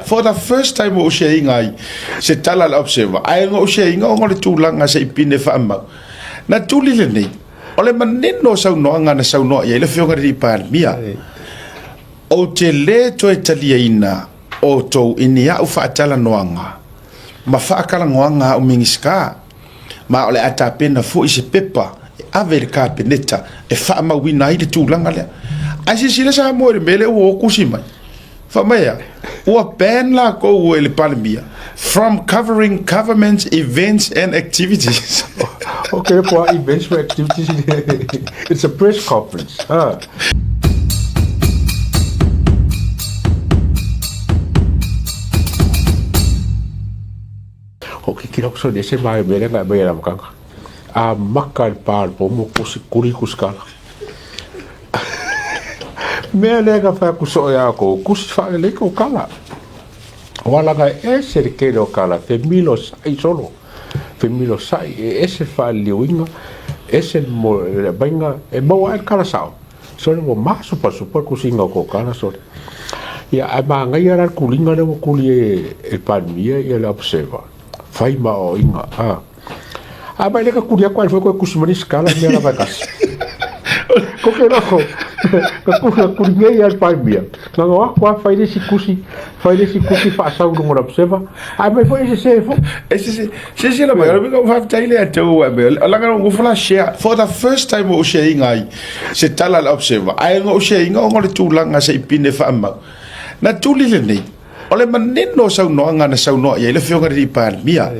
For the first time ua ou share-ina ai se tala a le Observer, ae na ou share-ina ona o le tulaga se i pine faamau. Na tuli lenei, o le manino o saunoaga na saunoa i ai le Afioga i le Alii Palemia, Ou te le toe taliaina outou i ni au faatalanoaga ma faatalanoaga a au Minisita, ma o le a tapena foi se pepa e ave i le Kapeneta e faamauina ai le tulaga lea. Ae silasila Samoa i le mea lea ua o tusi mai. Fai mai e a? Ua ban lakou e le Palemia from covering government events and activities. Okay, for events for activities, it's a press conference. Ah. O ke kilo so de se mai mele ngai mai la makanga. A maka le pa le pomo kusi kuri kuskala. Mea lea ka whai aku soo ia ko kusi whaalelei ko kala. Wala ngai ese le kele o kala, fe milo sai solo. Fe milo sai e ese whaaleliuinga, ese mo le bainga, e maua ai le kala sao. Sole ua masopasopa le kusiga o ko kala sole. Ia ae magaia la le kuliga lea ua kuli e le Palemia ia le Observer. Fai ma aoaiga a. A mai le ka kuli aku ai foi koe kusi mai le isi kala mea lava e tasi. Ko ke loko, ka kuli ka kuli nei ia le Palemia. Na ngo aku a fai le isi kusi, fai le isi kusi faasau i luga o le Observer. Ae mai foi e sese foi. E sese, sese lava, o le uiga ua faafetai lea te ua e mea. Leaga na ou nofo la share, for the first time ua ou share ina ai se tala a le Observer, ae na ou share ina ona o le tulaga se i pine faamau. Na tuli lenei, o le manino o saunoaga na saunoa i ai le Afioga i le Alii Palemia,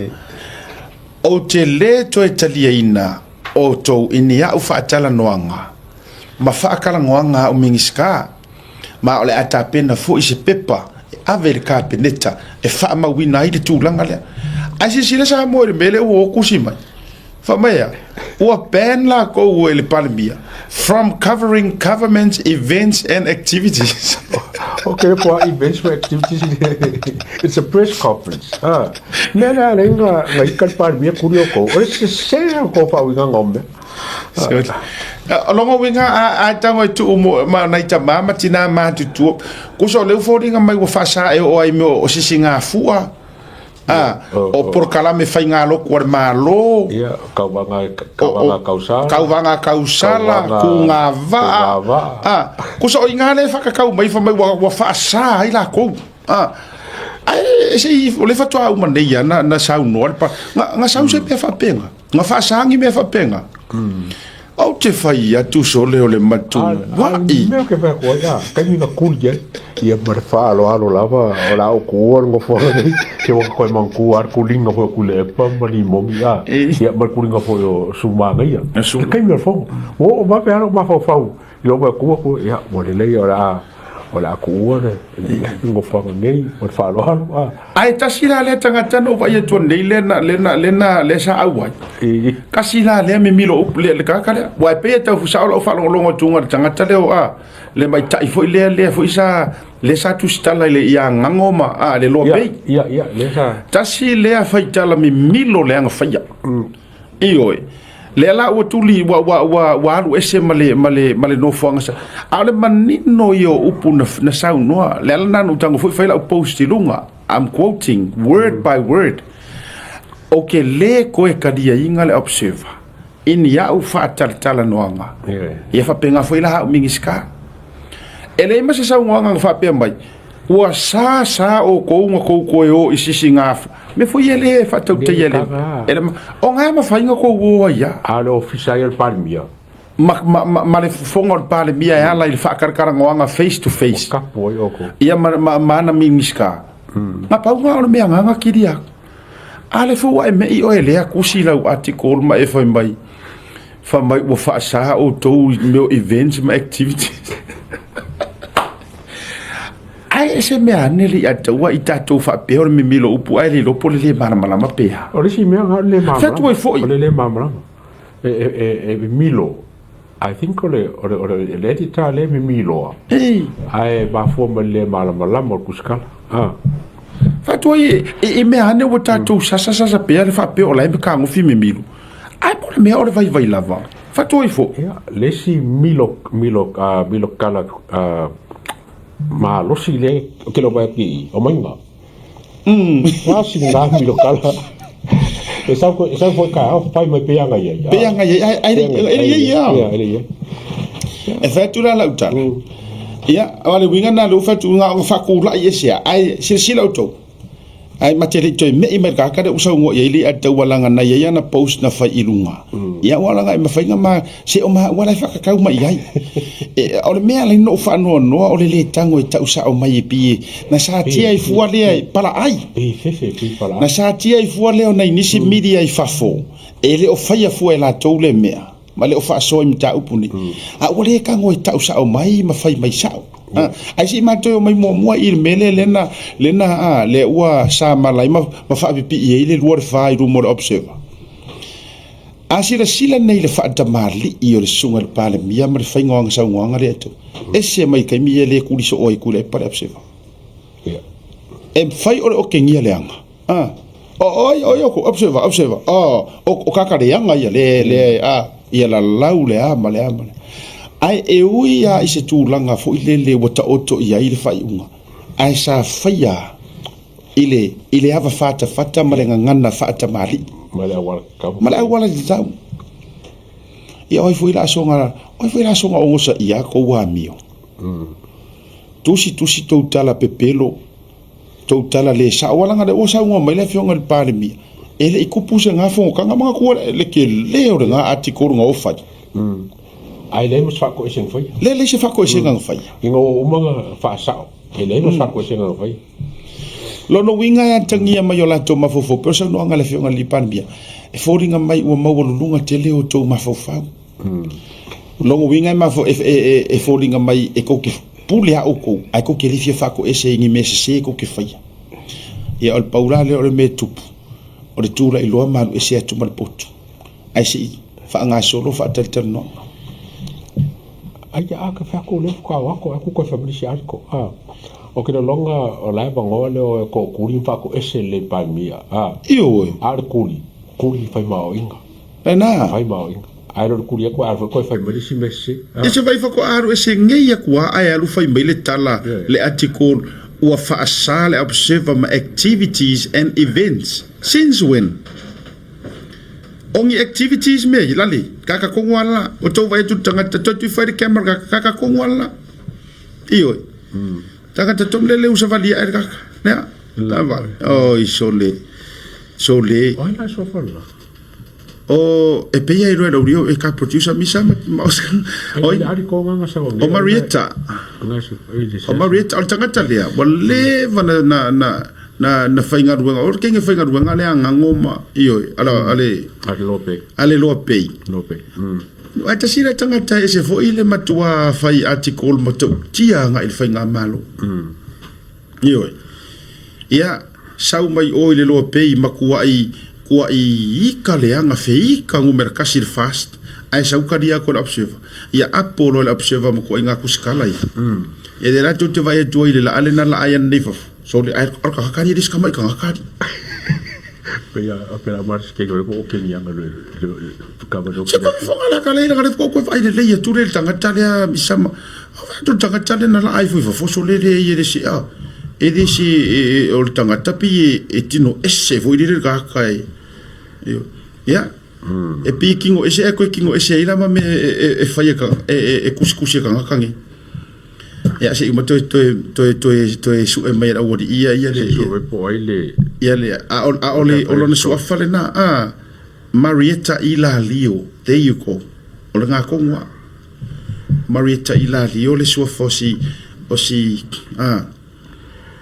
Ou te le toe taliaina outou i ni au faatalanoaga ma faatalanoaga a au Minisita, ma o le a tapena foi se pepa e ave i le Kapeneta e faamauina ai le tulaga lea. Ae silasila Samoa i le mea lea ua o tusi mai, fai mai e a? Ua ban lakou e le Palemia from covering government events and activities. Okay, for events for activities, it's a press conference. Ah, mea lea lea nga nga ika le Palemia kuli o kou. O le sese o kou whaauinga o mea. O longa uiga a tango e tuu mo ma nai tamā ma tinā matutua. Kusa o lea ua foliga mai ua faasa e oo ai mea o sisigafua, a o polokalame faigalotu a le Malo, Ia, kauvaga, kauvaga kausala. Kauvaga kausala, kūgā vaa. A, kusa o iga lea e whakakau mai wha mai ua, ua faasa ai lakou. A, ae se i, o le faatoa uma nei ia na, na saunoa le pa, nga, nga sau se mea faapega. Nga faasaagi mea faapega. Ou te fai atu sole o le matua'i. Mea ke fai atu ai, a, taimi na kuli ai, ia ma le faaaloalo lava, o le a ou tuua le nofoaga nei, se ua toe manatua lava le kuliga foi o Tuilaepa ma Limogi, a, ia ma le kuliga foi o Sumagaia. Le taimi o le fono, ua oo vave lava lou mafaufau I lou matua atu, ia, ua lelei o le a, o le a tuua le nofoaga nei ma le faaaloalo. A. Ae tasi la lea tagata na ou vaai atu nei lea na, lea na, lea na, lea sa auai. Kasi la lea mimilo upu lea le tagata lea. Ua e pei e tau sao lau faalogologo atu i le tagata lea o a, le maitai foi lea, lea foi sa, lea sa tusitala i le ia Gago ma a, le Loa Bay. Ia, ia, lea sa. Tasi lea faitala mimilo le aga faia. Ioe. Lea la ua tuli, ua, ua, ua, ua alu ese ma le, ma le, ma le nofoaga sa. A o le manino ia o upu na, na saunoa, le ala na na tago foi fai lau post i luga. I'm quoting word by word. O ke lē koe kaliaina le Observer i ni au faatalatalanoaga. Ia faapena foi la au Minisita. E leai ma se saunoaga na faapea mai, Ua sa sa outou na tou toe o i sisigafua. Mea foi ia lea e faatautaia le, e le, o ga e mafai na tou o ai a. A o le ofisa ai o le Palemia. Ma, ma, ma, ma le fofoga o le Palemia e ala i le faakalakalanoaga face to face. Ua kapu ai outou. Ia ma, ma, ma ana Minisita. Na pau ga o le mea agaga kili aku. A le foi ua e mei oe lea kusi lau article ma e fai mai, fai mai ua faasa outou i mea o events ma activities. Ae e se mea ane le ia taua i tatou faapea o le mimilo upu ae le iloa po o le le malamalama pe a. O le isi mea o le le malamalama. Fai atu ai foi. O le le malamalama. E, e, e, e mimilo. I think o le, o le, o le, le editor lea e mimiloa. Ei. Ae mafua mai le le malamalama o le kusikala. Ah. Fai atu ai e, e mea ane ua tatou sasa sasa pea le faapea o la e fetagofi mimilo. Ae po o le mea o le vaivai lava. Fai atu ai foi. Ia, le isi milo, milo, milo kala, Malosi le o ke lo vai ki o mainga. Nga si nga mi lo kala. E sau ko e sau foi ka au pai mai pe anga ia. Pe anga ia ai ai ai ia. Ia ai ia. E fai atu la lau tala. Ia, o le uiga na le ufa tu nga o fakulai e sea. Ai silasila outou. Ai ma te le toe me'i mai le kaka le usa ngo ia ile a taualaga na ia na post na fai i luga. Ia ua laga e mafai ma se o ma ua lai whakakau mai ai. E, o le mea lai no whaanoa o le le tango e tau sa o mai e pie. Na sa tia i fua lea e pala ai. Pe fefe pe pala. Na sa tia i fua lea o nai nisi media i fafo. E le o whaia fua e latou le mea. Ma le o faasoa i mataupu nei. A ua le tago e tau sao mai ma fai mai sao. A, ai se i matou o mai muamua i le mea lea lena, lena a, lea ua sa malai ma, ma faapipii ai le lua le fa i luma o le Observer. A silasila nei le faatamalii o le susuga i le Palemia ma le faiga o ana saunoaga lea e tau, ese mai taimi ia le kuli soo ai kuli ai pale Observer. E mafai o le okegia leaga. Ah. O oi oi o observer observer. O o o kaka leaga ia le le a ia la lau le a ma le a ma le. Ai e ui a i se tulaga foi lele ua taoto i ai le faaiuga. Ae sa faia i le i le ava fatafata ma le gagana faatamalii. Ma le auala tatau. Ma le auala tatau. Ia o ai foi la asoga, o ai foi la asoga ogosa ia kou amio. Tusi tusi tou tala pepelo tou tala le sao ala le ua saunoa mai le afioga i le Palemia e le i kupu se ga fogotaga manatua le tele o le ga article na o fai. Ae leai ma se faakoesega faia. Le leai se faakoesega na faia. Ina ua uma ona faasao, e leai ma se faakoesega na faia. Lona uiga e atagia mai o latou mafaufau, pei o saunoaga a le afioga i le Palemia, e foliga mai ua maualuluga tele o outou mafaufau. Lona uiga e foliga mai e tou te pule lava outou, ae tou te le fia faatoese i ni mea sese tou te faia. Ia o le pau la lea o le mea e tupu, o le tulai loa ma alu ese atu ma le potu, ae se i faagasolo faatalatalanoaga. Ai a ka fa ko le ka wa ko aku ko family si ariko a o ke longa o la ba ngo le o ko kuri fa ko ese le pa mia a Ioe. A le kuri kuri fai ma o inga. Lena. Fai ma o inga. Ai lo kuri ko a ko fai mai si mese. E se vai fa ko aru e se ngei aku a ai alu fai mai le tala le article ua faasa le observer ma activities and events. Since when? O ni activities me lale kaka kongo ala o tou vai atu tagata toi tui fai le camera kaka kongo ala. Ioe. Tagata tom le le usa valia e kaka. Nea. Lava. Oi sole. Sole. Oi la sofa la. O e pei ai roe rio e ka producer misa ma oi o Marietta. O Marietta o le tagata lea ua leva na na na na na faigaluega o le kenge faigaluega lea gango ma ioe ala ale ale lope ale lope lope ai tasi le tagata e se foi le matua fai article ma tia nga i le faigamalo. Ioe. Ia, sau mai oe i le loa pei ma kuaʻi, kuaʻi ika leaga feika numera kasi le fast, ae sau kalia aku e le observer. Ia apo loa le observer ma kuaʻi nga kusikala ia. Ia lea la tou te vaai atu ai i le laa lena laa ai anei fafo. So le ae o le kakali e le si kamaʻi kagakali. Pei a pela mar ke ko ko ke ni anga le le kava no. Se pa fonga la kala ila kala ko ko ai le le tu le tangata le mi sama. O tu tangata le na la ai fo fo so le le ye le se a. E le se o le tangata pi e tino ese fo ile le ka kai. Ya. E pi kingo ese e ko kingo ese ila ma me e fai ka e kusikusi ka ngakangi. Ia se uma toe toe toe toe toe su'e mai e le auali'i ia ia le Su'e po ai le ia le a o a o le o lona suafa lena a Marietta Ilalio there you go o le gakogo a Marietta Ilalio le suafa o si o si a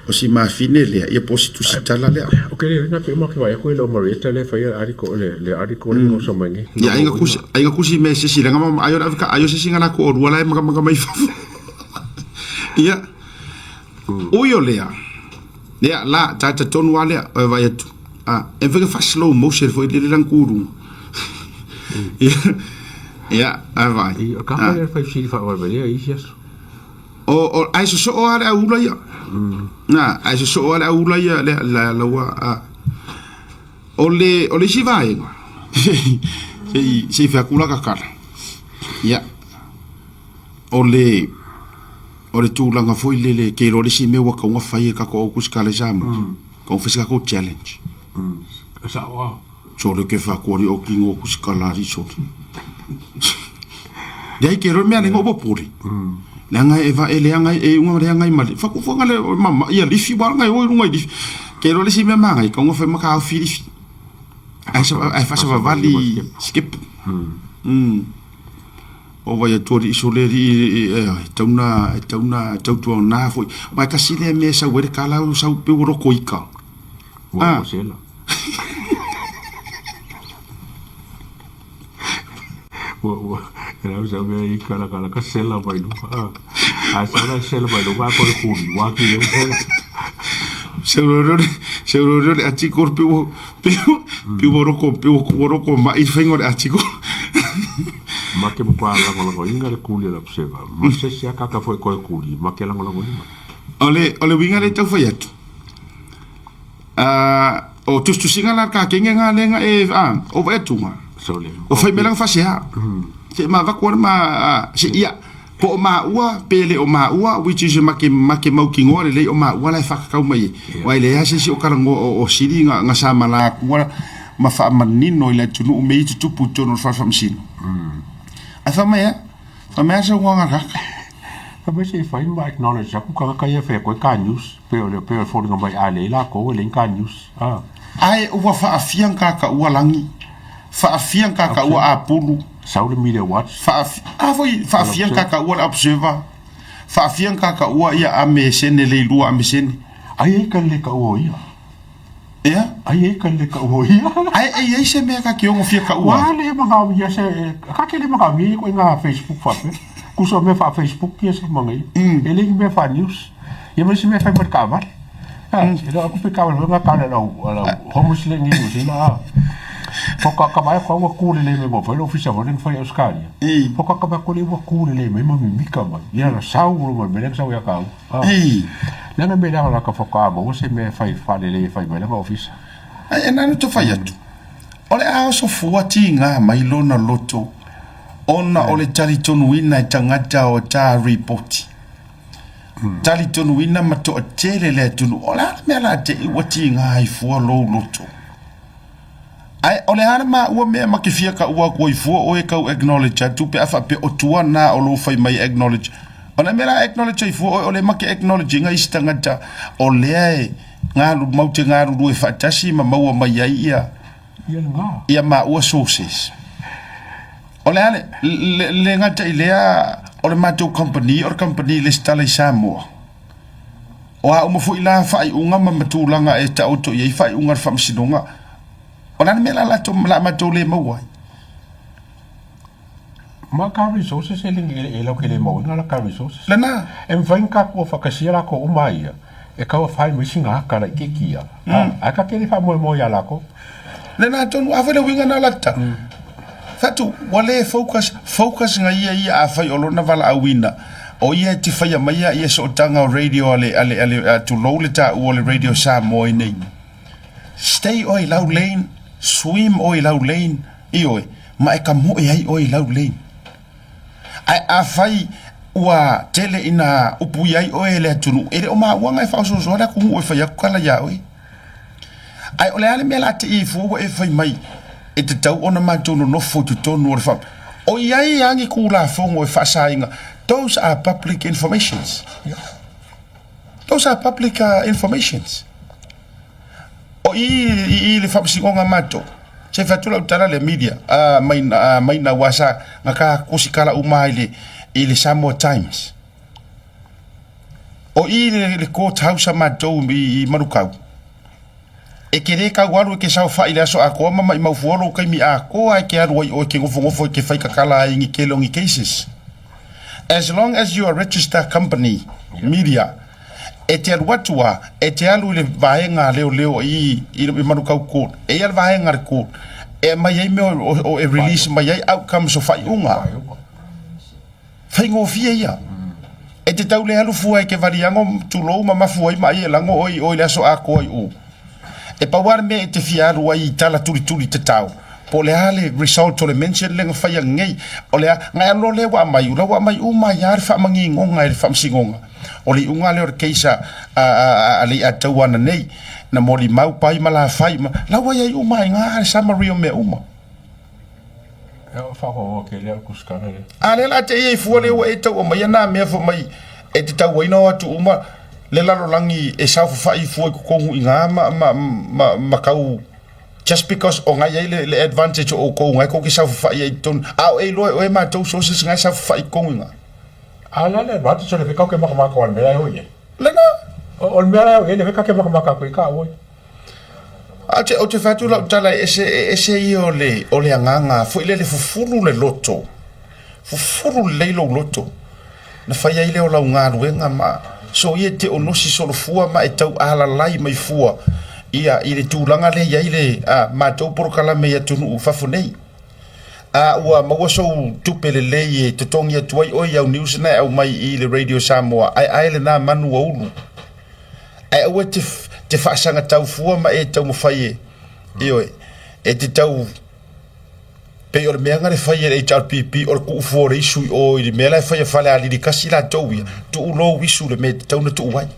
O si mafine lea, ia po o si tusitala lea. Ok, le na pe ma ke vai ko le Marietta le fai ari ko le le ari ko le so mai ngi. Ia ainga kusi ainga kusi me se si langa ma ayo la ka ayo se singa la ko rua la maka maka mai fafo. Ia. Uio lea. Lea la ta ta tonu a lea o vai atu. A e fai fa slow motion foi le lang kuru. Ia. Ia, a vai. I ka fa le fai si fa wa le i sias. O, o, ae sosoo lava le aula ia. Na, ae sosoo lava le aula ia, le, la, la ua, a. O le, o le isi vaega, se i, se i fai atu la kakala. Ia, o le, O le tulaga foi lele ke iloa le isi mea ua tatau ona fai e le tatou au tusitala i Samoa, tatau ona fai se tatou challenge. E sao lava. Sole ke faatua o tino tusitala alii sole. Leai ke iloa le mea lea ua popole. Leaga e va e leaga e iuga leaga ai ma le fakufuaga le mama ia lifi ua laga e o i luga i lifi. Ke iloa le isi mea manaia tatau ona fai ma taofi lifi. Ae faasavavali skip. O vai atu alii sole alii e tatau ona e tatau ona tautuana foi aua e tasi lea mea e sau ai le tala ua sau pei ua loto ika. Ua ua sela. Ua ua e lau sau mea ika la kala ka sela mai luga. Ah. A sau la sela mai luga ko le kuli wa ki le sela. Seu rore seu rore le article pe ua pe ua roko pe ua roko mai i faiga o le article. Ma ke mo kwa lagolagoina le kuli la pseva. Ma se se akaka foi ko le kuli ma ke lagolagoina. O le o le uiga lea e tau fai atu. O tusitusiga la ka kenge nga lenga e a o vai atuga. O fai mela fa sea. Se ma va kuana ma se ia po o maua pe le o maua which is ma ke ma ke mau kingoa le lei o maua la e whakakau mai e. Wai le ase si o karango o siri nga nga sa mala kua ma wha manino i le atunuu me i tutupu tonu o le whawhamsino. Ai wha mai a, wha mai a sa unga nga kaka. Fa mai se fai ma acknowledge aku ka ka ia fe koe ka news pe o le pe o foliga mai a le la ko le ka news ah. Ae ua faafia kaka ua langi, faafia kaka ua apulu. Sau le media watch. Faafia, a foi faafia kaka ua le observer. Faafia kaka ua ia a me sene le lua a me sene. Ai ai ka le ka ua ia. Ea? Ai ai ka le ka ua ia. Ai ai ai se mea ka ke ongo fia ka ua. Wa le manga ia se ka ke le manga mi ko nga Facebook fa pe. Kuso me fa Facebook ia se manga ia. E le me fa news. Ia me se me fa me ka vale. Ah, e aku pe ka vale nga ka le lau lau homeless le ngi ni la. Fo ka ka mai ko ua kule le me mo fa le ofisa mo le fa Australia. Fo ka ka ko le ua kule le me ma mi mika mai. Ia la sau mo me le sau ia ka. Ei. Lana me la ka whakaamo, se mea whai whalele e whai mai langa ofisa. Ai, e nanu te whai atu. O le ao so fua ti ngā mai lona loto, ona o le talitonuina e tagata o tā ripoti. Talitonuina ma toatele le atunuu, o le a le mea la te i ua tiga ai fua lou loto? Ae o le a le maua mea ma ke fia kaua atu ai fua oe kau acknowledge atu pe a faapea o tua na o lou fai mai acknowledge. O le mea la acknowledge ai fua oe o le ma ke acknowledge ina isi tagata o lea e galu mau te galulue faatasi ma maua mai ai ia Ia lena. ia maua sources. O le a le, le, le gata i lea o le matou company o le company lesitala i Samoa. O a uma foi la faaiuga ma ma tulaga e taoto i ai faaiuga a le Faamasinoga, o le a le mea la latou la matou le maua ai? Ma ka resources e le e lau ke le maua la ka resources. Lena. E mawhai ka kua whakasia la ko uma ia. E kaua whai mai singa haka la i ke kia. A ka kere wha moe moe a la ko. Lena tonu, a whai le winga na lata. Fatu, ua le focus, focus nga ia ia a whai o lona vala auina. O ia e te whaia mai ia ia sootaga o radio a le, a le, a le, a tulou le tāua o le radio Samoa i nei. Stay oe i lau lane, swim oe i lau lane, ioe, ma e ka moe ai oe i lau lane. Ae afai ua tele ina upuia ai oe e le atunuu, e le o maua e faaosoosoa le atunuu e fai atu tala iā oe. Ae o le a le mea la te i fua ua e fai mai e tatau ona matou nonofo i totonu o le fa... O i ai a ni Tulafono e faasaina, those are public informations. Those are public informations. O i i le faamasinoga matou, se fai atu lau tala le media mai mai na ua sa na ka kusikala uma i le i le Samoa Times. O i le, le court house a matou i, i Manukau. E ke le kau alu e ke saofai i le aso atoa ma maimau fua lou taimi atoa e ke alu ai oe ke nofonofo e ke fai kakala ai ni tele o ni cases. As long as you are register company, media, e te alu atu a, e te alu i le vaega a leoleo i, i, i Manukau Court, e ia le vaega a le court, e aumai ai mea o, o, e release mai ai outcomes o faaiuga. Faigofie ia. E te tau le alu fua e ke valiago, tulou ma mafu ai ma ai e lago oe i o i le aso atoa i o. E pau lava le mea e te fia alu ai i tala tulituli tatao, Po o le a le result o le mention lea na fai ananei. O le a, ngai alu loa lea ua aumai, o la ua aumai uma ai lava le faamagigoga e le Faamasinoga. O le iuga lea o le case a, a, a, a Leiataua ananei, na molimau pai ma la fai ma, la ua i ai uma ai na le summary o mea uma. A lea la te i ai fua lea ua e tau aumaia na mea fai mai e te tauaina o atu uma le lalolagi e saofafai fua i totonu i ina ma, ma, ma, ma tau just because o na i ai le, le advantage o outou na e tou te saofafai ai i totonu a o e iloa e oe matou sources na e saofafai i totonu i ina. A le a le advantage o le feka o ke makamaka o le mea la e o i ai. Lena. O le mea la e o i ai le feka ke makamaka aku i ka oi. A te, o te fai atu lau tala e ese, e ese ia o le, o le agaga foi lele fufulu le loto. Fufulu lelei lou loto. Na fai ai lea o lau galuega ma so ia e te onosi solofua ma e tau alalai mai fua ia i le tulaga lea i ai le a matou polokalame i atunuu i fafo nei. A ua maua sou tupe lelei e totogi atu ai oe i au news na e aumai i le Radio Samoa, ae ae lena manu ua ulu. Ae aua e te, te faasagatau fua ma e taumafai e, ioe, e te tau, pei o le mea na le fai e le HRPP o le tuu fua o le isu i o i le mea la e fai e Falealili tasi latou ia, tuu lou isu i le mea e tatau ona tuu ai.